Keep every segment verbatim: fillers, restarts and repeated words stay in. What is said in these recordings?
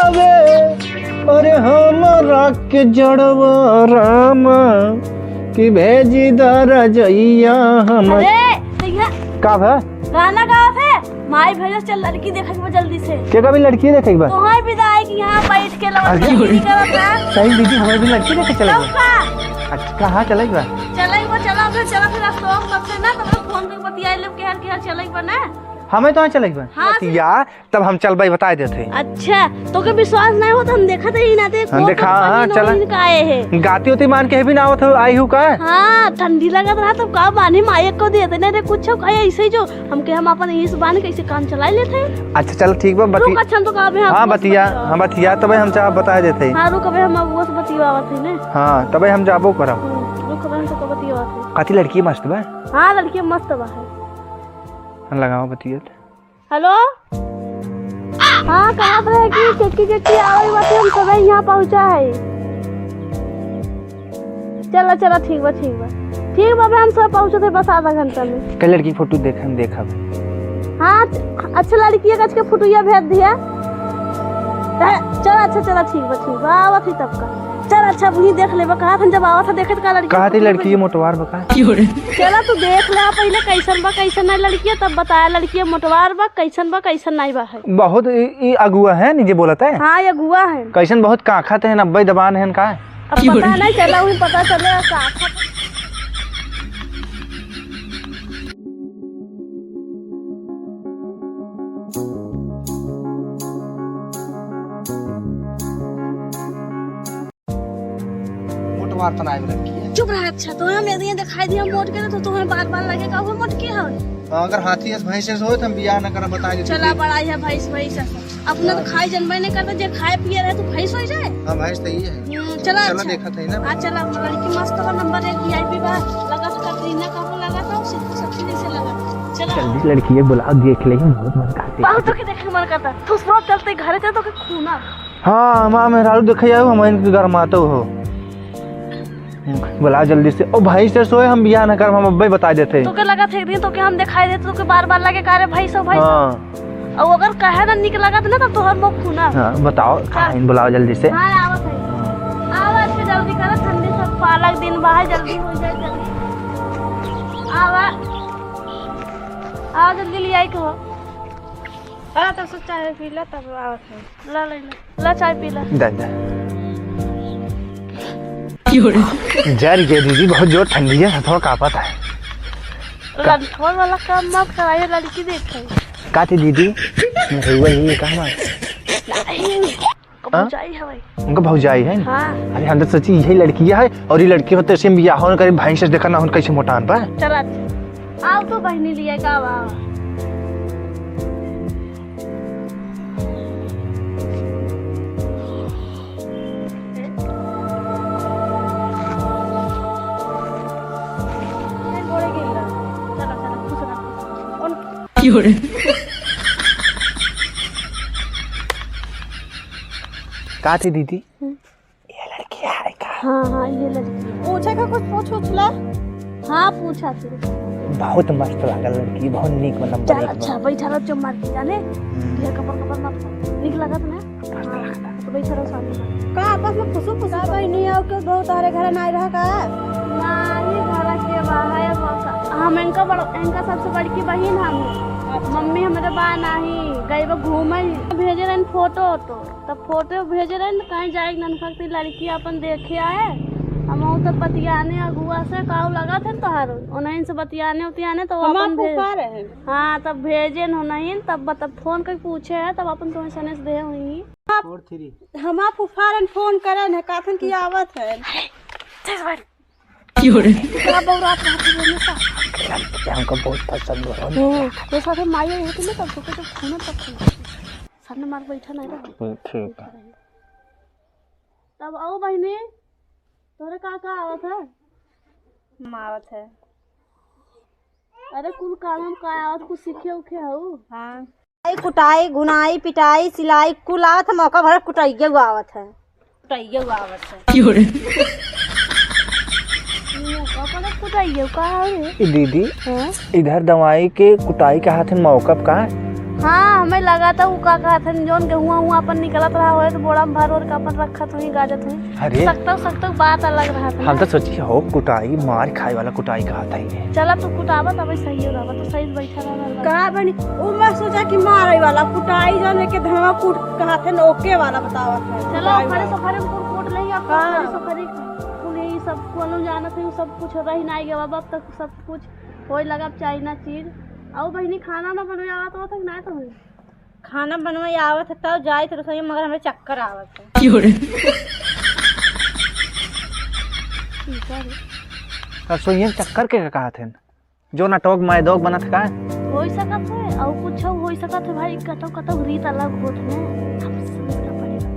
अरे, अरे हमरा के जड़वा रामा, कि भेजी दा रजइया हम। अरे, भैया। का भा? गाना गावत है, माई भेजस, चल लड़की देखे के बा जल्दी से। के का भी लड़की देखे के बा? तोहाई विदाई की यहाँ बैठ के लगा अरे। लड़की करत है। सही दीदी, हमें भी लड़की देखे चले तब बा। का? अच्छा, कहाँ चले बा? चले बा, चला फिर, चला फिर, आज तो सबसे ना, तो फोन पे बतियाई लेब, केहर, केहर चले बा ना। हमें तो यहाँ चले बा। हाँ, बतिया, तब हम चलबे, बताए देते। अच्छा, तोके विश्वास नहीं हो तो हम देखत ही ना थे, हम कौन देखा, कंपनी हाँ, नौ चला। दिन का आए हैं। गाती होती मान के भी ना आवत हो, आई हूँ का? हाँ, ठंडी लगत रहा तब का बानी माई को देते नहीं रे, कुछ खाए ऐसे ही जो हमके हम अपन इस बान कैसे काम चला लेते हैं। अच्छा, चल ठीक बा, बती-, रुक, अच्छा, हम तो का अबे हम हाँ, वो से बतिया, बतियावा। हाँ, बतिया, तबे हम चाह बताए देते। हाँ, रुक, अबे हम अब वो से बतियावत है ने। हाँ, तबे हम जाबो करब। हम्म, रुक, अबे हम तो का बतियावत है। कथी लड़की मस्त बा? हाँ, लड़की मस्त बा है। लगाओ बतियत। हेलो, हाँ, कहत रहे कि केकी केकी आवई बाटे, हम सबे यहाँ पहुँचा है। चला, चला, ठीक बा, ठीक बा, ठीक बा, बे हम सब पहुँचत है बस आधा घंटा में। कल लड़की फोटो देख, हम देखब। हाँ, अच्छा लड़की एक के फोटोया भेज दिया। चला, अच्छा, चला, ठीक बा, ठीक बा, आवत ही तब का। चल अच्छा, वहीं देख लेबा। कहा था जब आवत था देखे तो का लड़की कहा थी फोटो लड़की में ये मोटवार बा का? चला तू देख ले पहले कैसन बा कैसन नहीं लड़की, तब बताया लड़की ये मोटवार बा कैसन बा कैसन नहीं बा है। बहुत ई, ई अगुआ है नी जे बोलत है। हाँ, ये अगुआ है। कैसन बहुत काखत है, नब्बे दबान है का? अब पता नहीं चला, वही पता चले काखत। मोटवार त नाय लड़की है। चुप रह। अच्छा, तो हम यदि दिखाई दिया मोट के, तो तुम्हें बार-बार लगे का वो मोटकी है? हाँ, अगर हाथी अस भैंस अस होए, तो हम बियाह न करब, बता देते। चला, बड़ा है भैंस, भैंस अस। अपना तो खाई जनबे नहीं करता, जे खाए पिए रहे, तो भैंस हो जाए। हाँ, भैंस तो ही है। हम्म, चला, चला, अच्छा। देखत है ना। हाँ, चला, लड़की मस्त बा, नंबर एक VIP बा, लगा तो कटरीना कैफ लगा तो, सिद्धू शक्ति जैसे लगा। चला। जल्दी लड़की ये बुलाओ, देख ले, बहुत मन करते। बहुत तो के देखे मन करता, तू सब चलते घरे चल, तो के खूना। हाँ, हमार मेहरारू देखे जाओ, हम इनके गरमातो हो। बुलाओ जल्दी से। ओ भाई से सोए हम बियाह न करब, हम अब्बे बता देते। तोके लगा थे एक दिन तोके हम दिखाई देते, तोके बार-बार लगे का रे भाई सो, भाई सो। हाँ। और अगर कहे ना निक लगा तो ना, तब तोहर मुँह खूना। हाँ, बताओ, चल। खाइन बुलाओ जल्दी से। हाँ, आवत है। आवा, इसके जल्दी करो, ठंडी से पालक दिन बा है, जल्दी हो जाए, जल्दी। आवा। आवा, जल्दी ले आई कहो। हाँ, तब से चाय पी ला, तब आवत है। ला, ले ला। ला, चाय पी ला। दे, दे। जर गया दीदी, बहुत जोर ठंडी है, हथवा कांपत है। लंठवा वाला काम मत कराइए, लड़की देखे। का थी दीदी? मैं हुआ ही काम है। नहीं, हाँ? भौजाई है भाई। उनका भौजाई है ना? हाँ। अरे, हम तो सोची यही लड़की है, और ये लड़की होते से बियाह होने करे, भैंस देखा ना होने कैसे मोटान बा। चला, आओ तो बहनी लिए का बा। का थी दीदी? हम्म। ये लड़की है का? हाँ, हाँ, ये लड़की है। पूछे का कुछ पूछ उछ ला। हाँ, पूछा तू। बहुत मस्त लागल लड़की, बहुत नीक, मतलब, चल, बढ़िया। अच्छा, बैठा रहो, चुप मार के जाने। हम्म। ढेर कपर कपर मत कर। नीक लागत ना? मस्त लागत। हाँ, तो बैठा रहो सामने। का आपस में फुसू फुसू का बहनी आओ के बहू तारे घर ना रहा का? नाही, घर के बाहर बा का। हम इनका बड़-, इनका सबसे बड़की बहिन हम। अच्छा। मम्मी हमरे बा नाही, गई बा घूमे। भेजे रहन फोटो वोटो। तब फोटो भेजे रहे न, कहीं जाए के ननखा के लड़की अपन देखे आए। हम ऊ तब बतियाने अगुआ से, काऊ लगा थे तोहार, उन्हीं से बतियाने उतियाने तो हमार अपन भेज-, फूफा रहे। हाँ, तब भेजे न नहीं, तब बत-, फोन करके पूछे है, तब अपन तुम्हें सनेस दे हुई। हमार फूफा रहे फोन करे न, काथन की आवत है। का बौरात रहत है हमेशा? हमको बहुत पसंद है। हम्म, तो साथे माई आई होती ना, तब तो, तो खून तक खून। सामने मार बैठा नहीं रहा। हम्म, ठीक है। तब आओ बहिनी, तोरे का का आवत है? हम आवत है। अरे कुल काम हम का आवत, कुछ सीखे उखे हऊ? हाँ। कुटाई, घुनाई, पिटाई, सिलाई, कुल आवत है, मौका भर कुटाइए हुआ आवत है। कुटाइए हुआ आवत है। मौका पर कुटाइए का है रे? ए दीदी, हाँ? इधर दवाई के कुटाई के हाथ में मौका का? हाँ, हमें लगा था उ का कहत हन, जौन गेहुआ हुआ अपन निकलत रहा होए तो बोरा में भर ओर के अपन रखत हुई, गाजत हुई। अरे। सकतौ, सकतौ बात अलग रहा था हम ना। तो सोची हो कुटाई, मार खाए वाला कुटाई कहत है ये। चला तू कुटावा तब सही हो रहा, तू सही से बैठा रहा। का बनी, उ मैं सोचा कि मारे वाला कुटाई जौन है के धनवा कूट कहत है, ओके वाला बतावत है। चला, कुटाई ओकरे वाला। सोखरे में कुल कूट लेंगे, अब हाँ। ओकरे सोखरे कुल यही सब कोनो जानत है, उ सब कुछ रही ना गया, अब तक सब कुछ होए लगा चाइना चीज। आओ बहिनी, खाना ना बनवे आवत हो तो ना तो खाना बनवे आवत है तब जाइत रसोई, मगर हमरे चक्कर आवत है। क्यों रे? ठीक है रे। रसोई में चक्कर के का कहत है? जो नटोक मैदोक बनत का? होई सकत है, और कुछ होई सकत है भाई, कतौ कतौ रीत अलग होत है, हम समझ का पड़ेगा।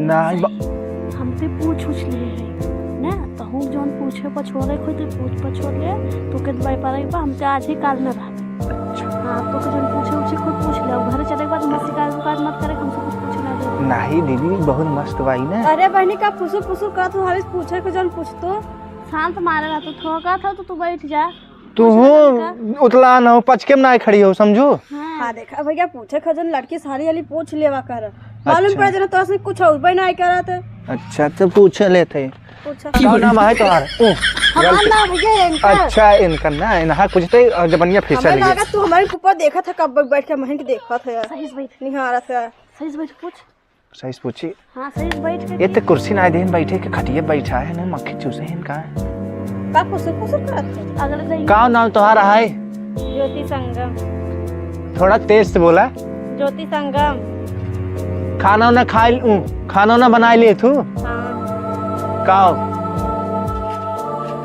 नहीं बा- सही। हम ते पूछ उछ लिए हैं ना, तहूँ जौन पूछे पछोरे खोई ते पूछ पछोर ले, तो के व्यापार बा, हम ते आज ही काल में रह। अच्छा। हाँ, तो के जौन पूछे उछे खोई पूछ ले, और घरे चले के बाद मत शिकायत उकायत मत करे, हमसे कुछ पूछ ना दे। नहीं दीदी, बहुत मस्त बाई ना। अरे बहनी, का फुसुर फुसुर करत हो, हमें पूछे को जौन पूछ तो। शांत मारे रह, तो ठोका था तो तू बैठ जा। तू पूछ ले हूँ, उतला न हो, पचके में ना खड़ी हो, समझू? हाँ। हाँ, देखा भैया, पूछे खजन लड़की सारी वाली पूछ लेवा कर। मालूम अच्छा। पड़े जना तोरा से कुछ उबे ना करत। अच्छा, तो पूछ लेते। पूछा। का नाम है तोहार? ओ, हमार गलती। नाम भैया एंकर। अच्छा, एंकर ना, इनहा कुछ तो, और जबनिया फिसल हमें गई। लगा तू हमारे ऊपर देखा था, कब बैठ के महन के देखा था। सही से बैठ। निहारा था। सही से बैठ, पूछ। सही से पूछी। हाँ, सही से बैठ के ये तो पूछ। कुर्सी ना देन बैठे के, खटिया बैठा है ना, मक्खी चूसे हैं का? का कुसुर कुसुर करत है? अगले दिन का नाम तोहार है? ज्योति संगम। थोड़ा तेज से बोला। ज्योति संगम। खाना उना खा ल-, ऊ, खाना उना बनाए लिए तू? हाँ। का हो?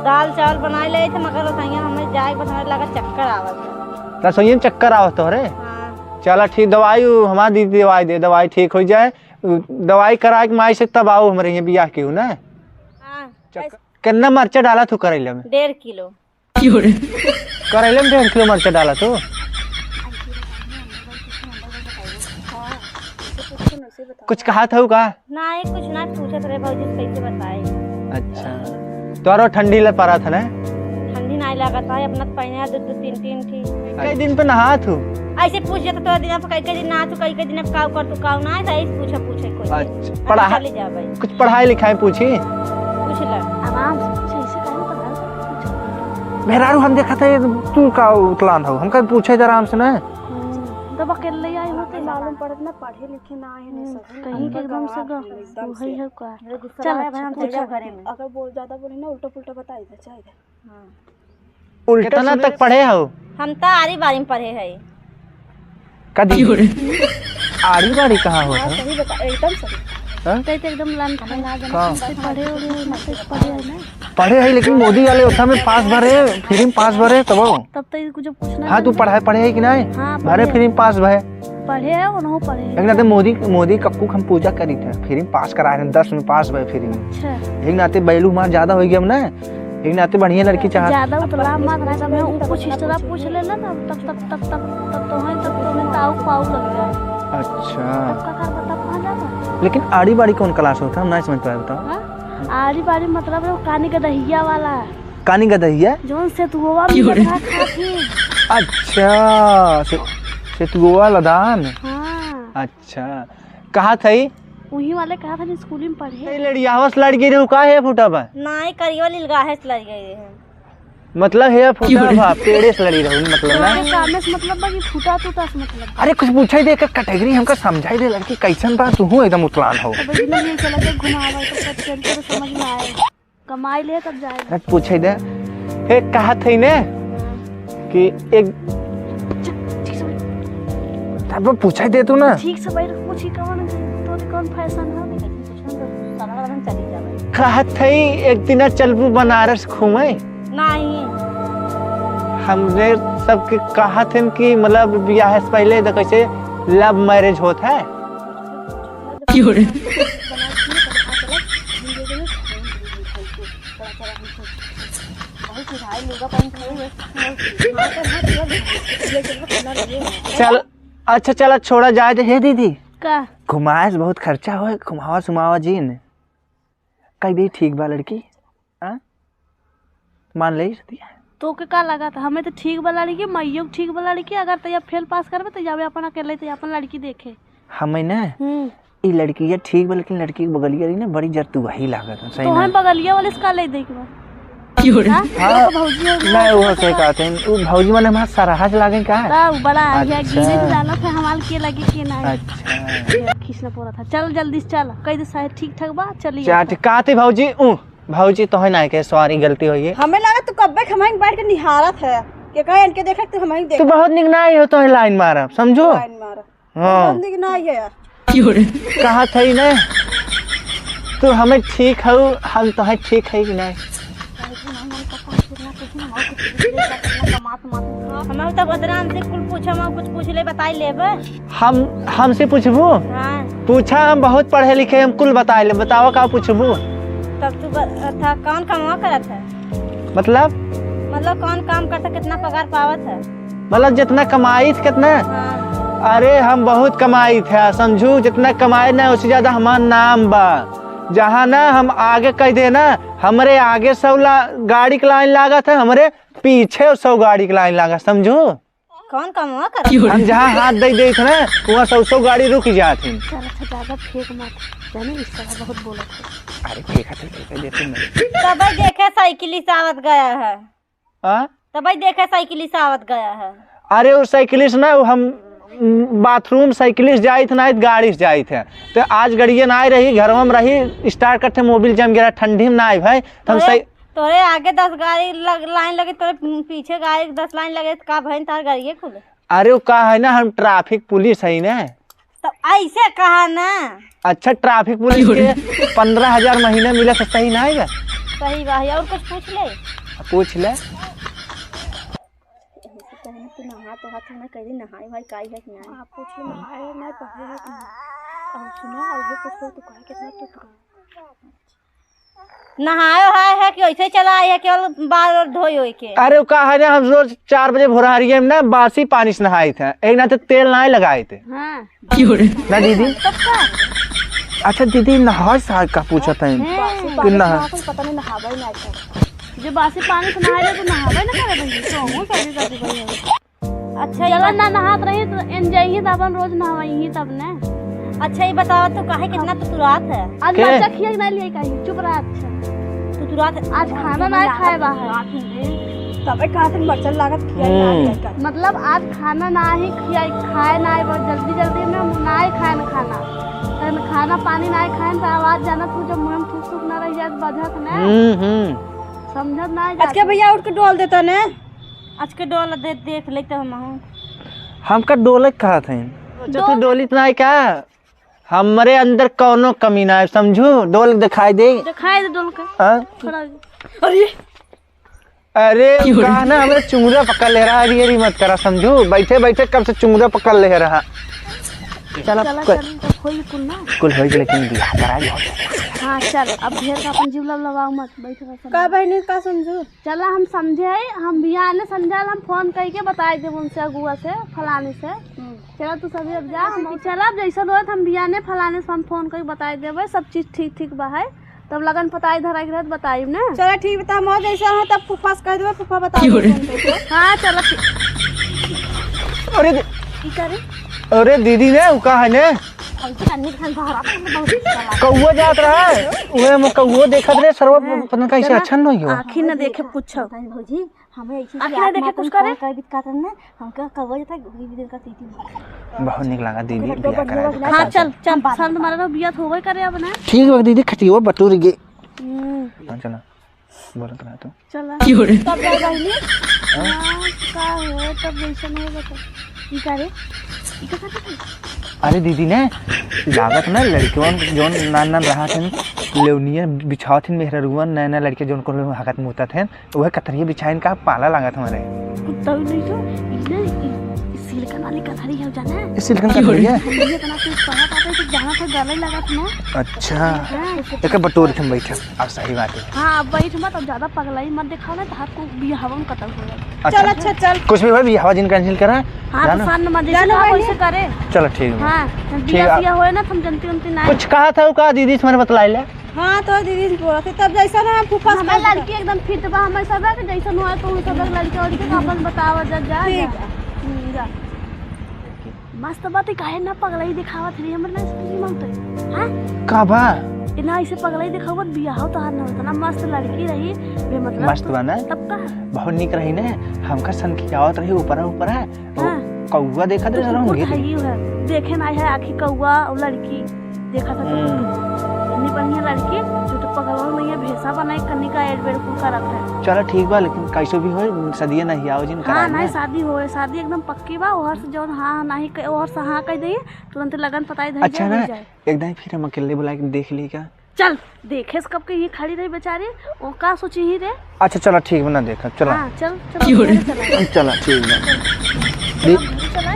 दाल चावल बनाए लिए थे, मगर रसोइया हमें जाए के बाद हमें लगा चक्कर आवत है। रसोइया में चक्कर आवत तोहरे? हाँ। चला ठीक, दवाई उ हमार दीदी दवाई दे, दवाई ठीक हो जाए। उ दवाई करा के माई से तब आओ हमरे यहाँ बियाह के हो ना। हाँ। चक्कर। कैसे? कितना मरचा डाला तू करैला में? डेढ़ किलो। करैला में डेढ़ किलो मरचा डाला तू? कुछ कहा था का? ना, ये कुछ ना पूछत रहे भौजी से कैसे बताए। अच्छा, तोरो ठंडी ले पड़ा था ना? ठंडी ना लागत है, अपना तो पहने दो दो तीन तीन ठी। कई दिन पे नहात हो? ऐसे पूछ जाता तो दिन पे कई कई दिन नहात हो, कई कई दिन पे काव कर तू काव ना, ऐसे पूछे पूछे कोई। अच्छा, हम पढ़ा-, चले जाबे। कुछ पढ़ाई लिखाई पूछी? पूछ ले। आराम से पूछ, ऐसे काहे पढ़ाई पूछ? मेहरारू हम देखा था, तू का उतलान हो, हमका पूछे जरा आराम से ना। हम्म, तब अकेले आई हो तो मालूम पड़त ना, पढ़े लिखे ना आए ने हम्म, सब। कहीं के एकदम से ग-, एकदम वही से। है का? मेरे गुस्सा चल, आया भाई, हम पूछो। चले जाओ घरे में। अगर बोल, ज्यादा बोले ना, उल्टा पुल्टा बताई दे, चाहे दे। हाँ। उल्टा कितना सुने तक रे? पढ़े हो? हम तो आरी बारी में पढ़े है। कदी? आरी बारी कहाँ हो? हाँ, सही बता, एकदम सही। हाँ? तै तो एकदम लंठ है। हमें ना जाने का। से पढ़े हो, ना से पढ़े हो ना। पढ़े है, लेकिन मोदी वाले ओथा में पास भरे, फ्री में पास भरे, तब। तब तो कुछ पूछना हाँ, तू नहीं। पढ़ाई पढ़े है कि नहीं? हाँ, भरे पढ़े। फ्री में पास भरे। पढ़े है, उन्हों पढ़े है। एक नाते मोदी, मोदी कक्कू हम पूजा करी थे, फ्री में पास कराए रहे, दस में पास भरे फ्री में। अच्छा। एक नाते बैलू हमार ज्यादा हो गया ना, एक नाते बढ़िया लड़की चाहत। ज्यादा उतला मत रहा, तब मैं कुछ इस तरह पूछ लेना ना, तब, तब, तब, तब, तब तो है, तब तो हमें ताऊ पाऊ लग जाए। अच्छा। तब का कर, तब कहाँ जाता? लेकिन आड़ी बाड़ी कौन क्लास होता है, हम नहीं समझ पाए, बताओ। हाँ? आड़ी बाड़ी मतलब है वो कानी गदहिया वाला। कानी गदहिया? जौन सेतुआ में क्यों रे? गदहा खात ही। अच्छा, से-, सेतुआ लदान। हाँ। अच्छा, कहा था ई? उही वाले कहा था स्कूल में पढ़े। ए लड़ियावस लड़ गई रहू, का है फूटा बा? नाई, करियो लीलगाहे से लड़ गई रहे। मतलब है फूटा बा, पेड़े से लड़ी रहू, मतलब ना? हाँ, कामे से मतलब बा कि फूटा टूटा से मतलब बा। अरे कुछ पूछे दे, एक कैटेगरी हमका समझाई दे, लड़की कैसन बा, तू एकदम उतलान हो। तो बस इन्हें ये चला के घुमावा, तो सब चल के तो समझ में आए। कमाई ले तब जाए। अरे पूछे दे, हे कहा थे ने कि एक, ठीक से बैठ। तब पूछे दे तू ना। ठीक से बैठ, पूछी कौन, तो कौन फैशन है? कहा थे एक दिन चलबू बनारस घूमे? नहीं। हमने सबके कहा थे कि मतलब बियाह से पहले तो कैसे लव मैरिज होत है। क्यों रे? चल, अच्छा, चला, छोड़ा जाए दे। हे दीदी, का? घुमाए से बहुत खर्चा होए, घुमावा सुमावा जी ने। कह दे, ठीक बा लड़की, हाँ? मान ले, तोके का लागत? हमें तो ठीक बा लड़की, माइयो के ठीक बा लड़की। अगर तैया फेल पास करबे तो जाबे अपन अकेले, तैया अपन लड़की देखे। हमें ना, हम्म। ई लड़किया ठीक बा, लेकिन लड़की के बगलिया रही ना, बड़ी जरतुआही लागत है, सही तो ना? हम बगलिया वाले से का ले देख बा? क्यों रे? हाँ? हाँ, तो भौजी हो गई, नहीं, वो तो सही का? कहते हैं, वो भौजी माने हमारा सरहज लागे का? तो बड़ा आ गया, अच्छा। गिरे से जाना था, हमाल के लगे के ना। अच्छा। ये खींचना पड़ा था। चल जल्दी से चल, कह दे साहब ठीक ठाक बा, चलिए। चाट काते भौजी, ऊ भौजी तो है ना के सॉरी, गलती होई है। हमें लगा तू कब्बे के हमारे बैठ के निहारत है, के कहे इनके देखे तू हमारे देख। तू बहुत निक ना आई हो तो है लाइन मारब, समझो? लाइन मारब। हाँ। बहुत निक ना आई है यार। कहा था ही ना, तू हमें ठीक हो, हम तो है ठीक है कि नहीं? हमें तो बदनाम से कुल पूछे, हम कुछ पूछ ले, बताई लेबे। हम, हमसे पूछबू? हाँ। पूछा, हम बहुत पढ़े लिखे, हम कुल बताए ले। बताओ का पूछबू? तब तू ब-, था, कौन कमवा करत है? मतलब? मतलब कौन काम करता, कितना पगार पावत है? मतलब जितना कमाई थे, कितना? हाँ। अरे हम बहुत कमाई थे, समझू, जितना कमाए ना उससे ज्यादा हमार नाम बा। जहाँ ना हम आगे कह दे ना, हमरे आगे सौ ला-, गाड़ी के लाइन लागत है, हमरे पीछे सौ गाड़ी के लाइन लागत, समझू? कौन कमवा कर? हम जहाँ हाथ दे देत ना, वहाँ सौ सौ गाड़ी रुक जात है। चल, अच्छा, ज्यादा फेंक मत, जाने इस तरह बहुत बोलत है। अरे, फेंकत है, फेंकत है, देते नहीं। तबे देखे साइकिल से आवत गया है। हाँ? तबे देखे साइकिल से आवत गया है। अरे, वो साइकिल से ना, वो हम, उम, बाथरूम साइकिल से जाइत ना, गाड़ी से जाइत है। तो आज गड़िए ना आई रही, घरवा में रही, स्टार्ट करते मोबिल जम गया, ठंडी में ना आई भाई, तो हम तोरे, सही तोरे आगे दस गाड़ी लग, लाइन लगे, तोरे पीछे गाड़ी दस लाइन लगे, तो का भइन तार गाड़िए खुले? अरे, वो का है ना, हम ट्रैफिक पुलिस है ना। तो ऐसे कहा ना। अच्छा, ट्रैफिक पुलिस के पन्द्रह हजार महीना मिला तो सही ना है? सही बा, और कुछ पूछ ले? पूछ ले। तू नहा तो हाथ में कहीं नहाए भाई, काई है कि नहीं? हाँ, पूछ ले, नहाए ना, पढ़े है कि नहीं? और सुनो, और ये पूछ लो, तू कहे कितना तू नहाए है, है कि ऐसे ही चला आई है, केवल बार बार धोई होई के? अरे, वो का है ना, हम रोज चार बजे भोरहरिये में ना बासी पानी से नहाइत है, एक ना तो तेल ना लगाइत है। हाँ। ना दीदी? तब का? अच्छा दीदी, नहाए से का पूछत है? हैं। बासी कि पानी से नहा- नहा के पता नहीं नहावे ही नहीं था। जो बासी पानी से नहाए ले तो नहावे ना करे बहिनी, तो हूँ कभी कभी भाई। अच्छा, चला ना नहात रही तो एन जाइही तो अपन रोज नहवाइही तब ने। अच्छा, ये बताओ तो काहे कितना तुतुरात है? आज के? मरचा खिया के ना लिए कहीं, चुप रहा। अच्छा। तुतुरात है। आज खाना ना खाए बाहर। तबे कहा थे मरचा लागत खिया ना हम्म। लिए कहीं। मतलब आज खाना ना ही खिया, खाए ना ही, बस जल्दी जल्दी में हम ना ही खाए ना खाना। तब खाना पानी ना ही खाए तो आवाज जाना तू जब मुंह में थूक थूक ना रह जाए तो बजत ना। हम्म, हम्म। समझत ना है अच्छा जाके। भैया उठ के डोल देता ने। आज के डोल दे, देख लेते हम हूँ। हमका डोले कहत हैं। अच्छा, तू डोल- डोलित ना है का? हमरे अंदर कौनो कमी ना है, समझू? डोल दिखाई दे। दिखाई दे डोल के। हाँ? खड़ा हो जा। अरे। अरे, क्यों रे? कहा ना, हमरे चुंगुरा पकड़ ले रहा, अरी, अरी मत करा, समझू? बैठे, बैठे कब से चुंगुरा पकड़ ले रहा। चल, अब चला, कुल, चल, तब होई कुल ना। कुल होई, लेकिन बियाह करा जाओ। हाँ, चल, अब ढेर का अपन जीव लव लवाओ मत, बैठ रह, समझू। का बहिनी, का समझू? चला, हम समझे हई, हम बिहाने समझल, हम फोन कइके बताइ देब उनसे, अगुआ से, फलाने से। हम्म। चला, तू सभी अब जा, हम चला, अब जैसन होत, हम बिहाने फलाने से हम फोन कइके बताइ देबै, सब चीज ठीक, ठीक बा है। तब लगन पताई धराई के रहत बताइब ना। चला, ठीक बता, हम जैसे हो, तब फूफा से कह देबै, फूफा बता देबै। हाँ, चला, ठीक। अरे दे-, ई का रे? अरे दीदी ने, उ का है ने? कौआ जात रहा है, उहे हम कौआ देखत रहे, सरवा पता नहीं कैसे अच्छा नहीं हो। आँखी न देखे पूछो। भौजी, हमें ऐसी आँखी न देखे कुछ करे। कर बित काटन ना, हमका कौआ जाता है, वही दिन का तीती। बहुत निक लगा दीदी, बियाह करा दे। हाँ, चल, चल, हम बाद में संद मारे रहो, बियाह तो होबे करे अब ना। ठीक बा दीदी, खटियो बटोर गे। हम्म। हाँ, चला। बोलत रहा तू। चला। क्यों रे? तब जा बहिनी। हाँ? हाँ, का हो, तब जैसन हो बता। ई का रे? ई का करत है? अरे दीदी ने, लागत ना लड़कवन जौन नान नान रहा थे, लेवनिया बिछावत थे मेहररुअन, नया नया लड़के जौन को लोग हगत मुतत हैं, वह कतरिया बिछाइन का पाला लागत हमारे। कुत्ता भी नहीं तो, ई ना, ई, ई सिलिकन वाली कथरी है, जाना है? ई सिलिकन कथरी है? हम ये इतना तेज पढ़ा पाते कि जाना था, गले लगा था ना। अच्छा। हाँ। एक बटोर के हम बैठे। आ, सही बात है। हाँ, अब बैठ मत, अब ज्यादा पगलाई मत दिखाओ ना, तो हाथ को बियाहवा में कतल हो जाए। अच्छा। चल, अच्छा, चल। कुछ भी भाई, बियाहवा जिन cancel करा। हाँ, तो जानो? सान मत जैसे जानो कहा, बहिनी। वैसे करे। चलो, ठीक है। हाँ, ठीक बिया है। सिया होए ना, तो हम जनती उनती ना। कुछ कहा था, वो कहा दीदी से मैंने बतलाई ले। हाँ, तो दीदी बोलत है, तब जैसा ना फूफा से हमार लड़की एकदम फिट बा, हमार सब के जैसन हुआ तो सब लड़की और के अपन बतावा जा, जा, ठीक जा। बा। हम्म, जा। मस्त बात है, काहे ना पगलाई दिखावत रही हमर ना स्कूटी मांगते, हाँ? का बा? इतना ऐसे पगलाई दिखावत बियाह तो हार ना होता ना, मस्त लड़की रही, बेमतलब मस्त तो बा ना? तब का? बहुत निक रही ना, हमका सनखियावत रही ऊपरा ऊपरा। ओ, हाँ। कौआ देखत रहे तो रहूं कुकुर गिर। था, ये है। देखे ना है आखिर कौआ और लड़की। देखा था तो हम्म। इतनी बढ़िया लड़की, जो तो पगलवा में ये भेसा बनाए कन्नी का एड बेड कुल करत है। चलो ठीक बा, लेकिन कैसो भी होए, सदिया नहीं आओ जिन हाँ, कराए नहीं, ना। शादी होए, शादी एकदम पक्की बा। ओहर से जौन हाँ, नहीं कह, ओहर से हाँ कह दे, तुरंत लगन पताई धर अच्छा जाए, ना, हो जाए। एक दाई फिर हम अकेले बुला के देख ली का? चल, देखे से कब के ये खड़ी रही बेचारी, वो का सोची ही रे? अच्छा चलो ठीक बा ना, देखा चलो। हाँ, चल, चल, क्यों रे? घरे चला। चलो ठीक बा। चल, देख। घरे चला।